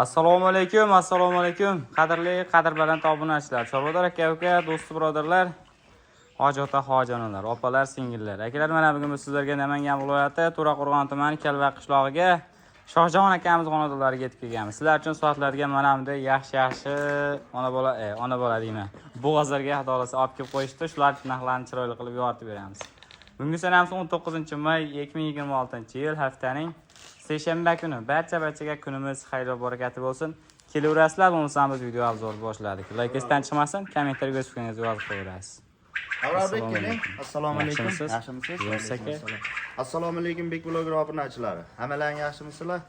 Assalomu alaykum, assalomu alaykum. Qadrli, qadrbaland obunachilar, chorvador aka uka, do'st birodarlar, hoji ota, hoji onalar, opalar, singillar. Akalar, mana bugun biz sizlarga Namangan viloyati To'raqo'rg'on tumani Kalva qishlog'iga Shohjahon akamiz xonadonlariga yetib kelganmiz. Sizlar uchun soatlarga mana bunday yaxshi-yaxshi ona bola, ona bola deyman. Bo'g'ozlarga xudo xohlasa olib kelib qo'yishdi. Shular narxlarini chiroyli qilib yoritib beramiz. Bugungi sanamiz 19-may 2026-yil, haftaning seshanba kuni. Barcha-barchaga kunimiz xayr va barakatli bo'lsin. Kelaverasizlar, bo'lmasam biz video обзор boshladik. Layk esdan chiqmasin, kommentariyga o'z fikringizni yozib qo'yaverasiz. Avvalbek Assalomu keling. alaykum. Assalomu alaykum. Yaxshimisiz? Yaxshimisiz? Yo'q, aka. Alaykum. Assalomu alaykum, Bek bloger obunachilari. Hammalaring yaxshimisizlar?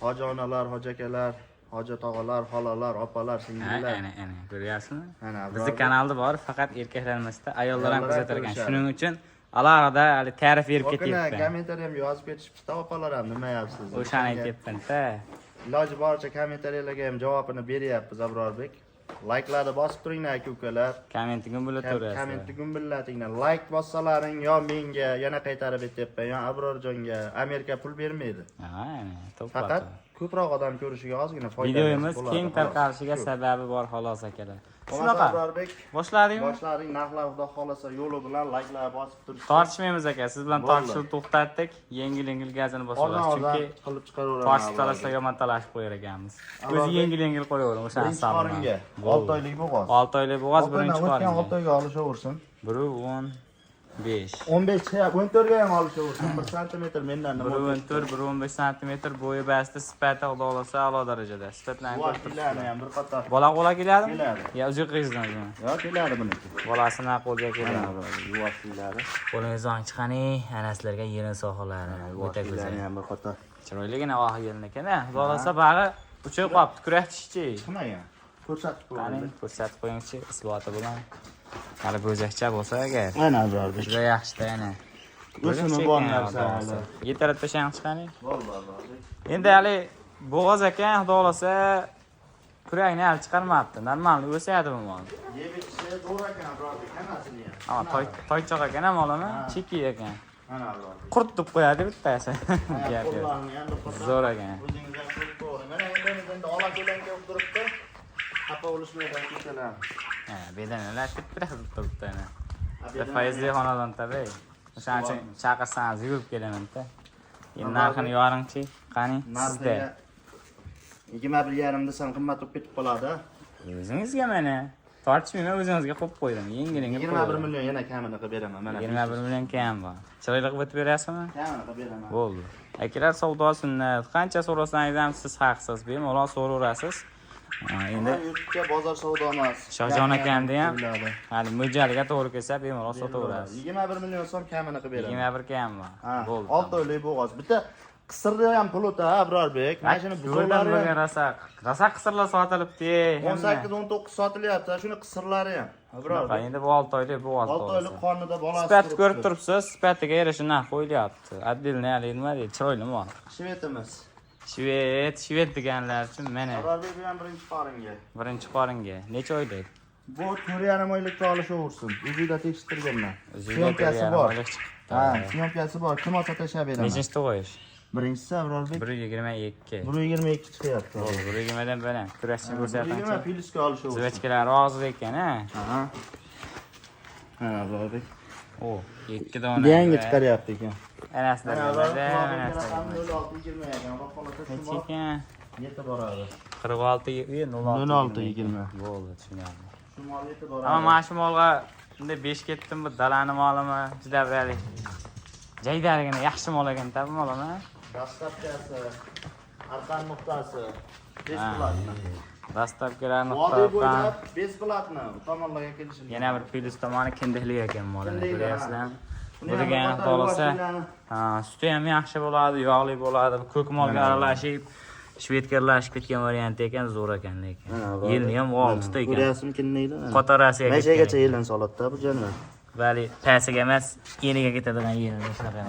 Hoji onalar, hoji akalar, hoji tog'alar, xolalar, opalar, Ha, singillar. ana, ana, ko'ryapsizmi? Ana, Bizni birodar. kanalda bor, faqat erkaklar emasda, ayollar ham Ayollar ham kuzatar ekan. ko'rishadi. Shuning uchun alohida hali ta'rif berib Okina ketyapman. kommentariy ham yozib ketishibdi, opalar ham nima yapsiz? O'shani aytyapman-da. Iloji boricha kommentariyalarga ham javobini beryapmiz, Abrorbek. Layklarni bosib turinglar, aka ukalar. Kommentni gumbilataverasiz. Kommentni gumbillatinglar. Layk bossalaring yo menga yana qaytarib aytyapman, yo Abrorjonga Amerika pul bermaydi. Ha, ana, to'ppa. Faqat ko'proq odam ko'rishiga ozgina foydasi Videomiz bo'ladi, keng xolos. tarqalishiga Shu. sababi bor xolos, akalar. Shunaqa. Shunaqa. Abrorbek, Boshladingmi? boshlaring, narxlar xudo xohlasa yo'li bilan layklar bosib turishdi. Tortishmaymiz, aka. Siz bilan Bo'ldi. tortishib to'xtatdik. Yengil yengil gazini Ordan bosamiz. ordan Chunki qilib chiqaraveraman. tortishib talashsa yomon talashib qo'yar ekanmiz. O'zi Abrorbek, yengil yengil qo'yavering o'sha birinchi hisobini. qoringa 6 oylik bo'g'oz. 6 oylik bo'g'oz, birinchi O'tgan qoringa. 6 oyga olishaversin. 1.15. 15 14 ga ham olishaversin. 1 santimetr mendan nima? 1.14, 1.15 santimetr bo'yi basti, sifati xudo xohlasa a'lo darajada. Sifatlarni ko'rib turibsizlar. ham bir qator. Bola qo'la keladimi? Keladi. Ya o'zi qizdan o'zini. Yo, keladi buniki. Bolasini qo'lga keladi. Yuvoshliklari. Qo'lingizni chiqani, ana sizlarga yerin sohalari. O'ta go'zal. ham bir qator. Chiroyligina ohi yelin ekan, a. Xudo xohlasa bag'i uchib qolibdi, kurak tishichi. Chiqmagan. Ko'rsatib Qani, qo'ydim. ko'rsatib qo'yingchi, isboti bilan. Hali bo'zakcha bo'lsa agar. Mana Abrorbek. Juda yaxshi-da yana. O'simi bor narsa hali. Yetarib tashlang chiqani. Bo'ldi, Abrorbek. Endi hali bo'g'oz ekan, xudo xohlasa kurakni hali chiqarmabdi. Normal o'sadi bu mol. Yeb ichishi zo'r ekan, Abrorbek, hammasini ham. Ama toy toychoq ekan ham molimi? Cheki ekan. Mana, Abrorbek. Qurt deb qo'yadi bittasi. Gap yo'q. Qo'llarini ham bir qator. Zo'r ekan. O'zingiz ham ko'rib ko'ring. Mana endi ola ko'lanka bo'lib turibdi. Xafa bo'lishmaydi akalar. Ha, bedanalar tiprab turibdi ana. Bitta fayzli xonadon tabi. O'shaning uchun chaqirsangiz yugurib kelaman-da. Endi narxini yoringchi, qani sizda. Narxiga 21,5 desam qimmat bo'lib ketib qoladi. O'zingizga mana tortishmayman, o'zingizga qo'yib qo'ydim. Yengil yengil. 21 million yana kamini qilib beraman mana. 21 million kam bor. Chiroyli qilib o'tib berasizmi? Kamini qilib beraman. Bo'ldi. Akalar, savdo sunnat. Qancha so'rasangiz ham siz haqsiz, bemalol so'raverasiz. Ha, endi YouTube'ga bozor savdo emas. Shohjon akamni ham Bo'ladi. hali mo'ljaliga to'g'ri kelsa bemalol sotaverasiz. 21 million so'm kamini qilib beraman. 21 kam bor. Ha, Bo'ldi. 6 oylik bo'g'oz. Bitta qisirda ham pul o'ta, Abrorbek. Mana shuni buzovlari buzovlari ham rosa rosa qisirlar sotilibdi. 18-19 sotilyapti. Shuni qisirlari ham. Abrorbek. Endi bu 6 oylik, bu 6 6 oylik qornida bolasi Sifat turibdi. ko'rib turibsiz, sifatiga yarasha narx qo'yilyapti. Отдельный hali nima deydi, chiroyli mol. Shvetimiz. Shved, shved deganlar uchun mana Abrorbek, bu ham birinchi qoringa. Birinchi qoringa. Necha oylik? Bu 4,5 oylikka olishaversin. O'zingda tekshirtirganman. O'zingda Syomkasi 4,5 bor. oylik chiqibdi. Ha, syomkasi bor. Kim olsa tashlab beraman. Nechinchi tug'ish? Birinchisi, Abrorbek. 1.22. 1.22 chiqyapti. Bo'ldi, 1.20 dan bilan. Kurashni 1.20 ko'rsatingchi. plyusga olishaversin. Zivachkalar og'zida ekan, ha? Ha. Ha, Abrorbek. O, ikki dona. Yangi chiqaryapti ekan. Anasidan Mana Abrorbek, anasidan. raqami 0620 ekan. Xudo xohlasa shu Necha mol ekan? yetib boradi. 46 06 06.20. Bo'ldi, tushunarli. Shu mol yetib boradi. Ammo mana shu molga bunday 5 ketdim, bu dalani molimi, juda bir jaydarigina yaxshi mol ekan, bu molimi? Доставка si, arqon nuqtasi, бесплатно. Доставка lar Vodiy nuqta. bo'ylab бесплатно tomonlarga kelishim. Yana bir plyus tomoni kindikli ekan molini, Kindikli, ko'ryapsizlarmi? Buni Bu ham degani bir qator xohlasa, yuvoshliklarni- ha, suti ham yaxshi bo'ladi, yog'li bo'ladi, ko'k molga aralashib, shvedga aralashib ketgan variant ekan, zo'r ekan lekin. Yilni ham oltita ekan. Ko'ryapsizmi kindikni? Qatorasiga Mashagacha ketgan. yelin soladi-da bu jonivor. Bali pasiga emas, eniga ketadigan yelin shunaqa.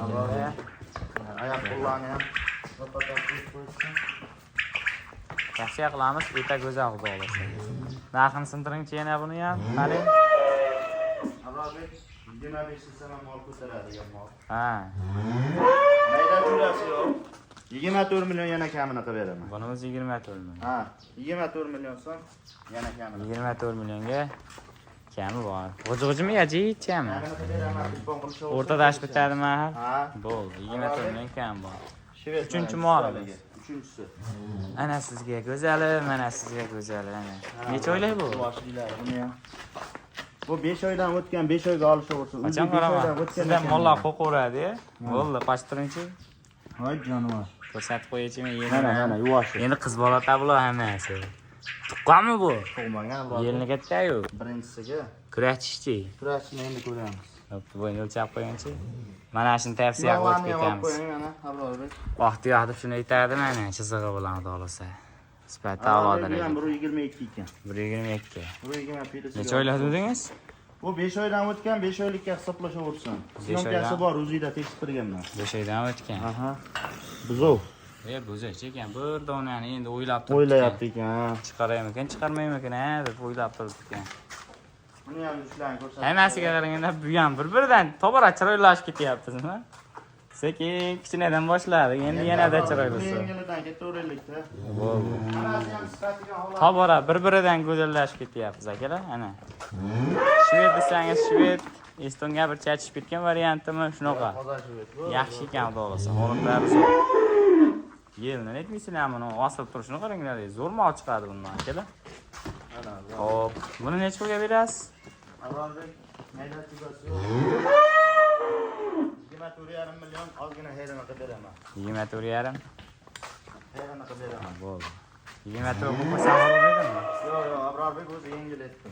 Oyoq qo'llarni ham bir qator qo'yib qo'yishsin. Tavsiya qilamiz, o'ta go'zal xudo xohlasa. Narxini sindiringchi yana buni ham. Qani? Abrorbek, 25 desam ham mol ko'taradigan mol. Ha. Mayda jo'rasi yo'q. 24 million yana kamini qilib beraman. Bunimiz 24 million. Ha, 24 million so'm yana kamini. 24 millionga kami bor. G'uj-g'ujmi yo jiychami? Kamini qilib beraman, telefon qilishaversin. O'rtadash bitadimi? Ha. Bo'ldi. 24 million kam bor. Shved Uchinchi mana, molimiz. Uchinchisi. Ana sizga go'zali, mana sizga go'zali. Ana. Necha oylik bu? Boshliklari buni ham. Bu 5 oydan o'tgan, 5 oyga olishaversin. Qachon O'zi 5 oydan qaraman? o'tgan. Sizdan mollar qo'rqaveradi. Bo'ldi, qochib turingchi. Voy jonivor. Ko'rsatib qo'yaychi men Mana, endi. mana yuvoshi. Endi qiz bola tablo hammasi. Tuqqanmi bu? Tug'magan birodar. Yelni katta-yu. Birinchisiga Kurashchi. kurashni endi ko'ramiz. Bo'pti, bo'yni o'lchab qo'yingchi. Mana shuni tavsiya qilib Ularni ham olib ketamiz. qo'ying mana, Abrorbek. Vaqti yo'q deb shuni aytardim mana chizig'i bilan xudo xohlasa. Sifati a'lo Abrorbek darajada. ham 1.22 ekan. 1.22. 1.20 pilisi. Necha oylik dedingiz? Bu 5 oydan o'tgan, 5 oylikka hisoblashaversin. Besh Syomkasi oydan- bor, o'zingda tekshirtirganman. 5 oydan o'tgan. Aha. Buzov E, bo'zachi ekan. Bir donani endi o'ylab turibdi. o'ylayapti ekan. ha. Chiqaraymikan, chiqarmaymikan, ha deb o'ylab turibdi ekan. Buni ham yuzlarini ko'rsatib. Hammasiga qaraganda bu ham bir-biridan tobora chiroylashib ketyapti, nima? Sekin kichkinadan boshladik, endi yanada chiroylisi. Yengilidan ketaveraylikda. Bo'ldi. Hammasi ham sifatiga holat. Tobora bir-biridan go'zallashib ketyapmiz akalar, ana. Shved desangiz shved, Estonga bir chachishib ketgan variantimi shunaqa. Toza shved bu. Yaxshi ekan xudo xohlasa, holatlari zo'r. Yelini netmaysizlar buni osilib turishini qaranglar, zo'r mol chiqadi bundan akalar. Mana. Xo'p, buni necha pulga berasiz? Avvalbek mayda tuzasi yo'q. 24,5 million ozgina xeyrini qilib beraman. 24,5. Xeyrini qilib beraman. Bo'ldi. 24 qilib qo'ysam bo'ladimi? Yo'q, yo'q, Abrorbek o'zi yengil etdi.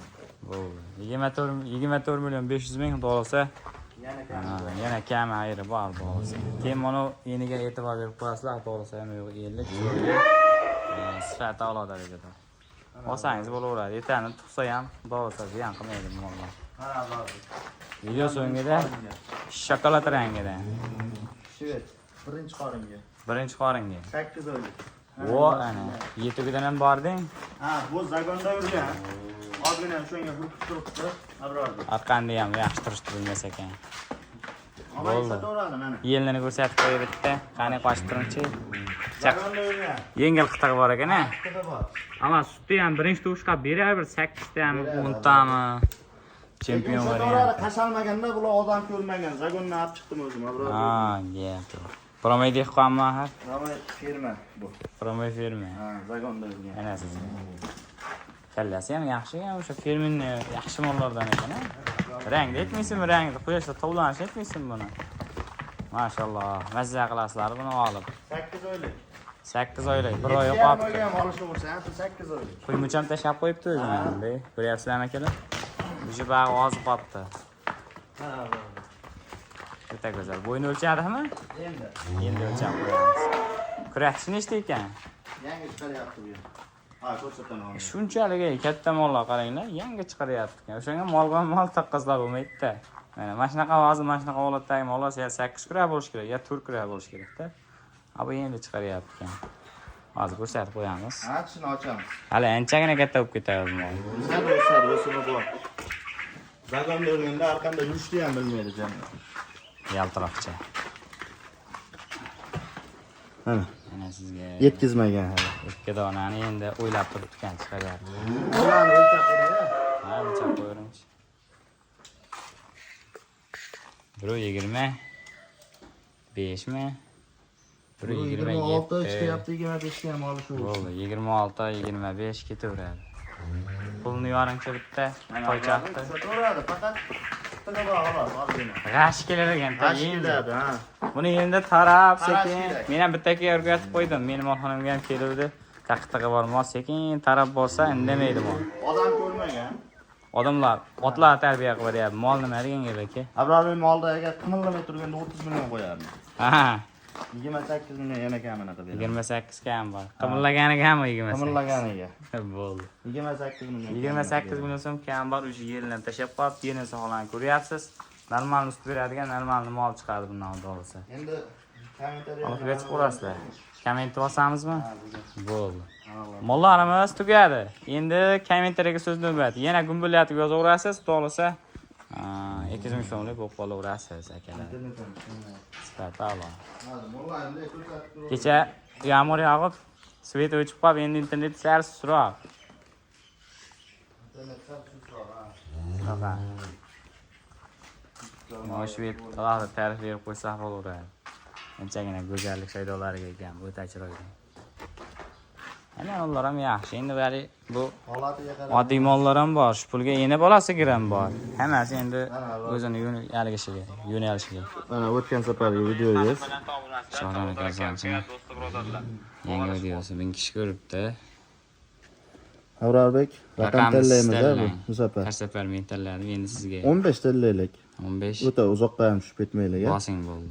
Bo'ldi. 24 million 500 ming xudo xohlasa. Yana kam. Ha, yana kam ayri bor xudo xohlasa. Keyin mana yeniga e'tibor berib qo'yasizlar, xudo xohlasa ham yo'q, ellik chiroyli. Sifati a'lo darajada. Olsangiz bo'laveradi. Yetani tug'sa ham xudo xohlasa ziyon qilmaydi bu mollar. Mana Abrorbek. Video so'ngida shokolad rangida. Shved. Birinchi qoringa. Birinchi qoringa. 8 oylik. Vo, ana. Yetugidan ham bording. Ha, bu zagonda yurgan. Ozgina o'shanga hurkib turibdi. Abrorbek. Orqanda ham yaxshi turishdi bilmas ekan. Omad Bo'ldi. sotaveradi mana. Yelini ko'rsatib qo'yib bitta. Qani qochib turingchi. Chaq. Zagonda yurgan. Yengil qitig'i bor ekan, a? Qitiqi bor. Ama sutni ham birinchi tuvushqa berar bir 8 tami, 10 tami. Chempion Sotaveradi, variant. qasalmaganda bular odam ko'rmagan. Zagondan olib chiqdim o'zim, Abrorbek. Ha, gap. Promay dehqonmi axir? Ramay firma bu. Promay firma. Ha, zagonda yurgan. Ana sizga. Kallasi ham yaxshi ekan, o'sha firmani yaxshi mollardan ekan, a? Rangni aytmaysizmi, rangni? Quyoshda tovlanishni aytmaysizmi buni? Mashalloh, mazza qilasizlar buni olib. 8 oylik. 8 oylik, bir oy Yetti yarim qolibdi. oyga ham olishaversa, ha, 8 oylik. Quymuch ham tashlab qo'yibdi o'zini. Bunday. Ko'ryapsizlarmi akalar? O'sha bag'i ozib qolibdi. Ha, Abrorbek. O'ta go'zal. Bo'yni o'lchadimi? Endi Endi o'lchab qo'yamiz. Kurashchi nechta ekan? yangi chiqaryapti bu ham. Ha, ko'rsataman. hozir. Shunchalik ey, katta mollar qaranglar, yangi chiqaryapti ekan. O'shanga molga mol taqqizlar bo'lmaydi-da. Mana shunaqa hozir mana shunaqa holatdagi mollar ya 8 kura bo'lishi kerak, ya 4 kura bo'lishi kerak-da. A bu endi chiqaryapti ekan. Hozir ko'rsatib qo'yamiz. Ha, tishini ochamiz. Hali anchagina katta bo'lib ketadi bu mol. O'sadi, o'sadi, o'simi bor. Zagonda yurganda arqanda yurishni ham bilmaydi jami. Yaltiroqcha. Mana, Mana sizga yetkazmagan hali. ikki donani endi o'ylab turibdi ekan chiqaryapti. Ularni o'lchab qo'ying. Ha, o'lchab qo'yaveringiz. 1.25 mi? 26 1.27. chiqyapti, 25 ga ham olishaversin. Bo'ldi, 26, 25 ketaveradi. Pulni yorincha bitta toychaqdi. Sotaveradi, faqat qitig'i bor xolos, ozgina. G'ash kelar ekan, G'ash endi. keladi, ha. Buni endi tarab Tarash sekin. kerak. Men ham bittaga o'rgatib qo'ydim. Meni molxonamga ham keluvdi. Taqtig'i bor mol sekin tarab borsa indamaydi mol. Odam ko'rmagan. Odamlar otlar tarbiya qilib beryapti. Mol nima degan gap aka? Abrorbek molda agar qimillamay turganda 30 million qo'yardim. Ha, 28 million yana kamini qilib beraman. 28 ga ham bor. Qimillaganiga ham 28. Qimillaganiga. Bo'ldi. 28 million. 28 million so'm kam bor, o'sha yelini tashlab qo'yibdi, yelini sog'lig'ini ko'ryapsiz. Normal sut beradigan normal mol chiqadi bundan xudo xohlasa. Endi kommentariy Oxiriga chiqib ko'rasizlar. Kommentni bosamizmi? Bo'ldi. Mollarimiz tugadi. Endi kommentariyaga so'z navbati. Yana gumbillatib yozaverasiz, xudo xohlasa. 200 ming so'mlik bo'lib qolaverasiz, akalar. Sifati a'lo. Kecha yomg'ir yog'ib, свет o'chib qolib, endi internet sal sustroq. Shunaqa. Moshvet alohida ta'rif berib qo'ysa bo'laveradi. Anchagina go'zallik shaydolariga ekan, bu o'ta chiroyli. Ana ular ham yaxshi. Endi bari bu Holatiga qarab. Oddiy mollar ham bor, shu pulga ena bolasi giram bor. Hammasi endi o'zini yo'nalishiga, yo'nalishiga. Mana o'tgan safargi videoyingiz. Shohron aka yangi videosi 1000 kishi ko'ribdi. Abrarbek, raqam Raqamni siz tanlaymiz a bu tanlang. bu safar. Har safar men tanladim, endi sizga. 15 tanlaylik. 15 O'ta uzoqqa ham tushib ketmaylik, a. Bosing, bo'ldi.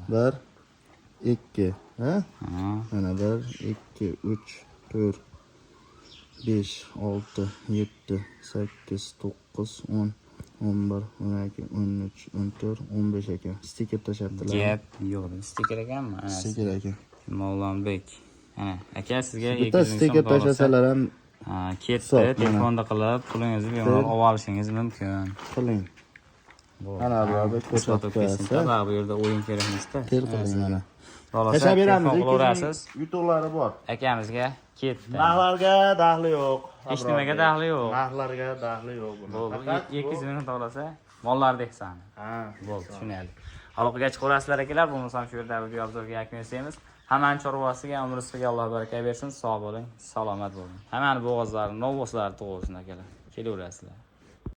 1 2, ha? Ha. Mana 1 2 3 4 5 6 7 8 9 10 11 12 13 14 15 ekan. Stiker tashlabdilar. Gap yo'q. Stiker ekanmi? Ha, Stiker ekan. Mavlonbek. Ana, aka, sizga Bitta 200 ming so'm stiker to'g'risi. tashlasalar ham Ha, ketdi, Hisob, mana. telefonda qilib, pulingizni bemalol olib olishingiz mumkin. Qiling. Bo'ldi. Mana Abrarbek Isbot ko'rsatib o'tib ketsin. qo'yasiz. Bu yerda o'yin kerak emasda. Tel qiling mana. Xohlasa Tashlab beramiz. telefon qilaverasiz. 200 ming yutuqlari bor. Akamizga ketdi. Narxlarga daxli yo'q. Hech nimaga daxli yo'q. Narxlarga daxli yo'q buni. Bo'ldi. Faqat bu- 200 ming to'lasa, mollarni ehsoni. Ha. Bo'ldi, tushunarli. Aloqaga chiqaverasizlar, akalar, bo'lmasam shu yerda video obzorga yakun yasaymiz. Hammani chorvasiga, umr rizqiga Alloh baraka bersin. Sog' bo'ling, salomat bo'ling. Hammani bo'g'ozlari, novvoslari tug'ilsin, akalar. Kelaverasizlar.